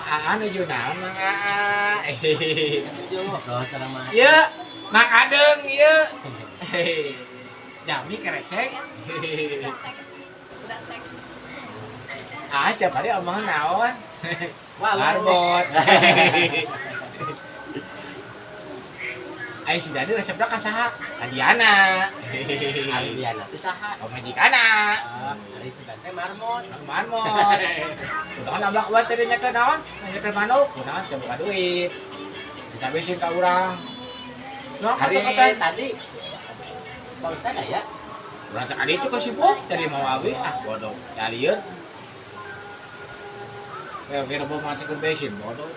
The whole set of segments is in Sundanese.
Aa nuju naon, Mang Aa? Nuju ngobrol sareng Mang. Ieu Mang Adeng ieu. Jami keresek. Ah, setiap hari omongan naon? Marbot. Ayo si Dani resepna ka saha? Ka Diana. Ari Diana teh saha? Pamajikana. Ah, ari si teh marmot. Marmot. Udah kan ablak buat tadi nyekel naon? Nyekel manuk, kunaon teu boga duit. Ditabesin ka urang. Nah, Hari kata tadi Pak Ustad aya? Urang sekali itu ke sibuk tadi mau awi ah bodoh. Calieun. Ya kira mau mati ke bensin bodoh.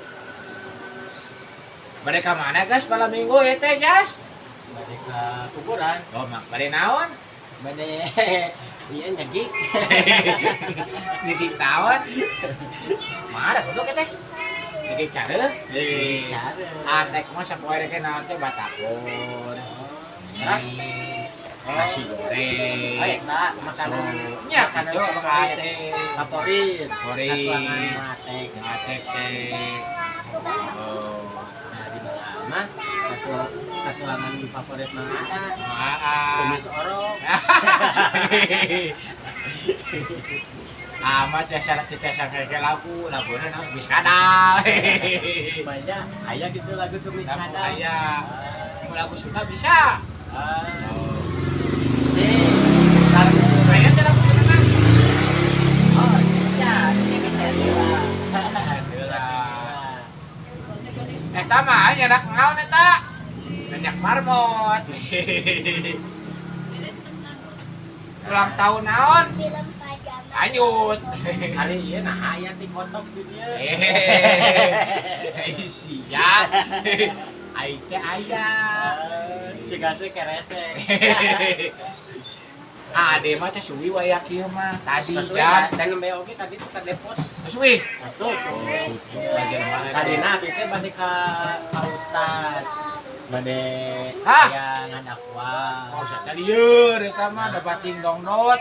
Bade ka mana guys malam minggu ya teh jas? Bade ke kuburan. Oh, mak bade naon? Bade iya nyegik. Nyegik naon? Mana kudu teh? Nyegik care? Eh. Atek mah sapoe rek naon teh batagor. Hah? Nasi goreng. Oh, eta makanan Nya makanan gitu favorit. Ate. Favorit. Favorit. Katuangan Atek. Atek teh. Oh. Nah, di mana mah katuangan favorit Mang Aa. Aa. Kumis orok. Amat ya salah kita kayak lagu laguna naon kumis kadal. Banyak aya gitu lagu kumis Lagu kadal. aya. Mau lagu Sunda bisa. Ah. Nih, lagu Kayaknya teh lagu Sunda kan. Oh, iya, ini bisa lah. Bisa Eta mah nyedak naon eta? Nyenyak marmot. Ulang tahun naon? Lanjut. Hari ieu nah aya ti kotok di dieu. Eh, sia. Ai teh aya. Si gade keresek. Ade mah teh suwi waya kieu mah tadi Terus jam. dan nembe oge tadi tuh ka depot. Suwi. Masuk. Oh, belajar mana? Tadi nah abi teh bade ka ka ustad. Bade Hah? aya ngadakwah. Oh, usah lieur eta mah da bating dongdot.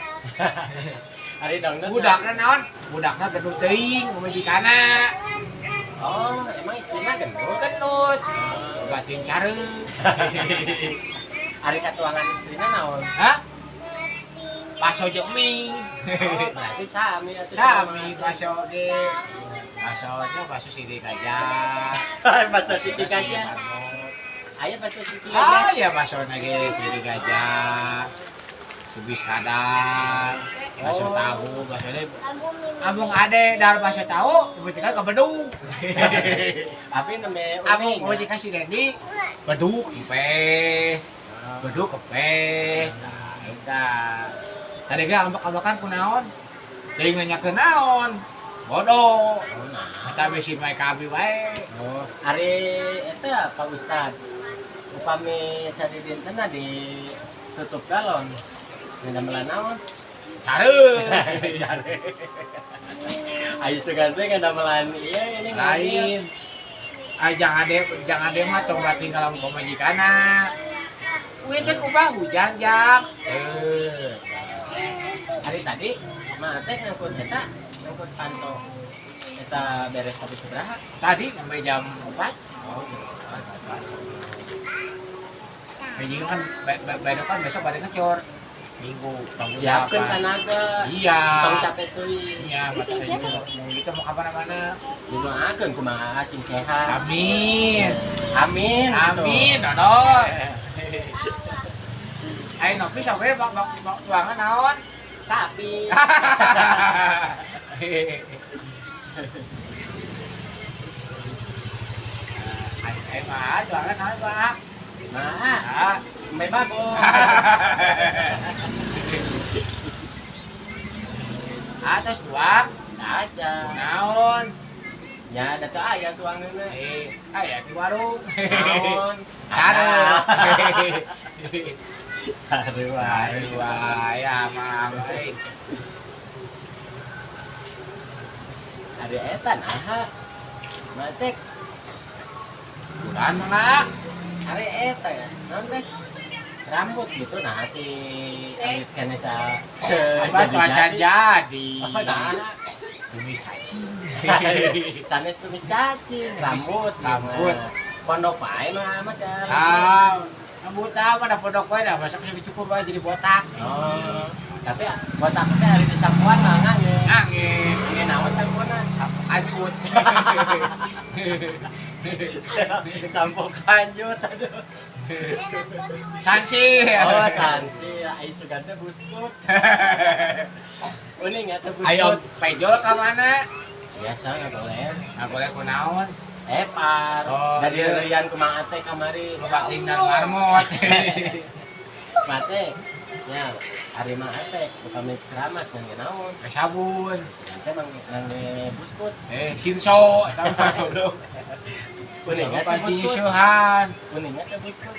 Ari dongdot. Budakna naon? Budakna gendut teuing pamajikana. Oh, emang istrina gendut? Gendut. Bating careung. Ari katuangan istrina naon? Hah? Baso jeung mie. Oh, berarti sami atuh. Sami baso ge. Baso nya baso sidik aja. Baso siti gajah. Aya baso siti Ah, gajah. ya baso ge sidik gajah. Kubis kadal, baso Oh. tahu, baso ini Abang ade dar baso tahu, kebetulan ke beduk. Abi nembe Abang uning. kebetulan si Dendi, beduk kempes, beduk kempes. Nah, eta. Tadi ge ambek-ambekan kunaon? Deui nanyakeun naon? Bodoh. Oh, nah. Eta besi mae ka abi wae. Oh, ari eta Pak Ustad. Upami sadidintena ditutup galon. Ngadamelan naon? Careung. Ayo sugan teh ngadamelan ieu ini. Lain. Ah, jangan ade mah tong bating kalau pamajikana. Wih teh kumaha hujan jam. Eh. Hari tadi mah teh ngangkut eta, ngangkut panto. Eta beres tapi sabaraha? Tadi sampai jam 4. Oh, Minggu kan besok kan besok pada ngecor. Minggu bangun siapkeun delapan. tanaga. Iya. Tong capek teuing. Iya, mata mau gitu mau kapan mana. Didoakeun kumaha sing sehat. Amin. Amin. Gitu. Amin, Dodol. Ayo nopi sampai bak bak bak tuangan naon? Sapi. Ayo mah tuangan naon, Pak? Nah, Ah. embe bagus. Atas tuang. Aja. Naon? Ya, da teu aya tuangeunna. Eh, aya di warung. Naon? Aduh. Sarua. Aduh, ya mang. Eh, Ari eta naha. Matek Bulan mangga. ari eta ya. Naon teh? Rambut gitu nah ti amit kan eta. Apa cuaca jadi. Oh, nah. Tumis cacing. Sanes tumis cacing, rambut. Rambut. Pondok pae mah amat ya. Ah, rambut apa dah pondok wae dah masa kudu dicukur wae jadi botak. Oh. Tapi botak teh ari di sampuan mah ngangge. Ngangge. Ngangge naon sampuanna? Sampo kanjut. Sampo kanjut aduh. Sansi. Oh, sansi, ai sugan teh buskut. Uning atuh buskut. Ayo pejol ka mana? Biasa ngagoler. Ngagoler ku naon? Epar. Oh, dari iya. rian ku Mang Ate kamari. Loba tinggal marmot. Mate. Ya, ari Mang Ate bukan keramas ngangge naon. Ke sabun. Sugan teh ngangge buskut. Eh, sinso eta mah goblok. Uning atuh Pancing buskut. nyusuhan. Uning atuh buskut.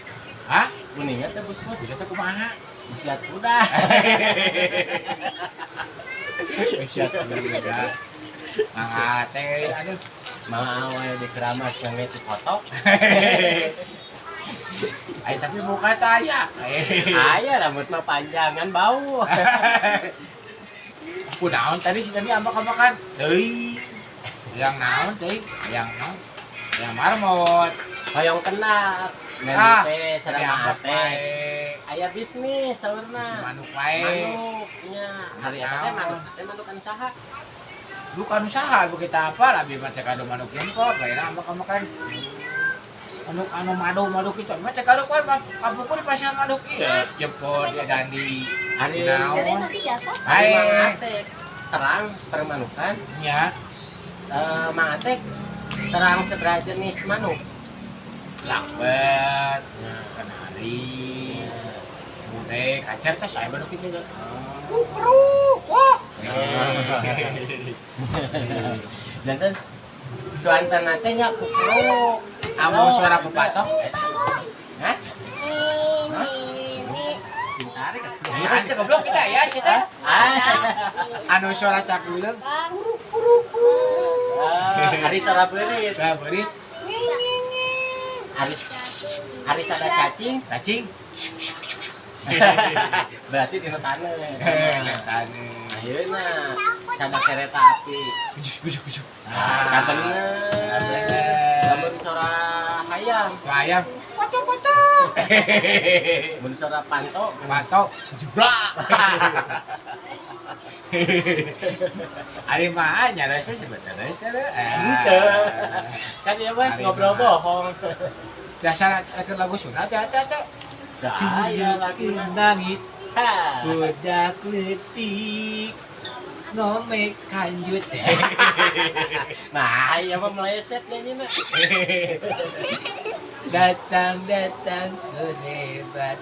Hah? Uning atuh buskut. Bisa teh kumaha? Isiat kuda. Siap kuda. Mang Ate, aduh. Mau wae di keramas ngangge kotok. Ay, tapi buka saya. Aya rambut mah panjangan bau. Ku naon tadi si tadi ambak-ambakan. Teuing. Yang naon teuing? Yang naon? Yang marmot. Hoyong kenak. Ah, Ngan teh sareng Yang Mang ambak Ate. wae. Aya bisnis Si saurna. manuk wae. Manuk nya. Hari eta teh Naon? manuk teh manukan saha? Bukan usaha begitu apa lah bi mah cek anu manuk jempol lain ambak-ambakan. Manuk anu madu-madu kitu. Mah cek anu kan kampungku di pasar manuk ieu. Jempol dia dandi. Hari Naon? Hari Ae. Mang Ate terang permanukan. Nya Eh, Mang Ate terang seberapa jenis manuk? Lakbet, kenari, bune, kacer teh saya manuk itu. Kukruk, wah. Dan terus suanten teh nya kukruk. Amun suara pepatok, Hah? Tarik atuh. ya ante goblok kita ya sih teh. Ah. Anu suara cakuleung, Ah, hari suara beurit. suara beurit, Hari hari sada cacing. Cacing. Berarti dina taneuh. Taneuh. Ayeuna sada kereta api. Gujuk gujuk gujuk. Ah, bener. Bener. Lamun suara hayam, Suara ayam, kocok kocok. mun suara panto, Panto, jebrak. Ari mah nyarasa sebetulnya Henteu. Kan ieu mah Ari ngobrol mah. bohong. Dasar keur lagu Sunda teh teh teh. Da aya laguna. Langit Ha. budak leutik ngomek kanjut. Nah, ieu mah meleset nyanyi mah. Datang datang ke hebat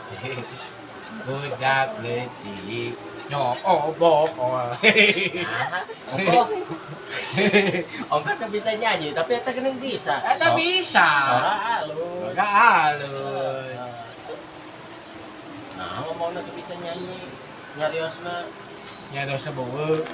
budak leutik nyobokol. Nah, ongkoh. Ongkoh teu bisa nyanyi, tapi eta geuning bisa. Eta bisa. Sora alus. Sora alus. Nah, ngomongna teu bisa nyanyi. Nyariosna Nyariosna beuweung.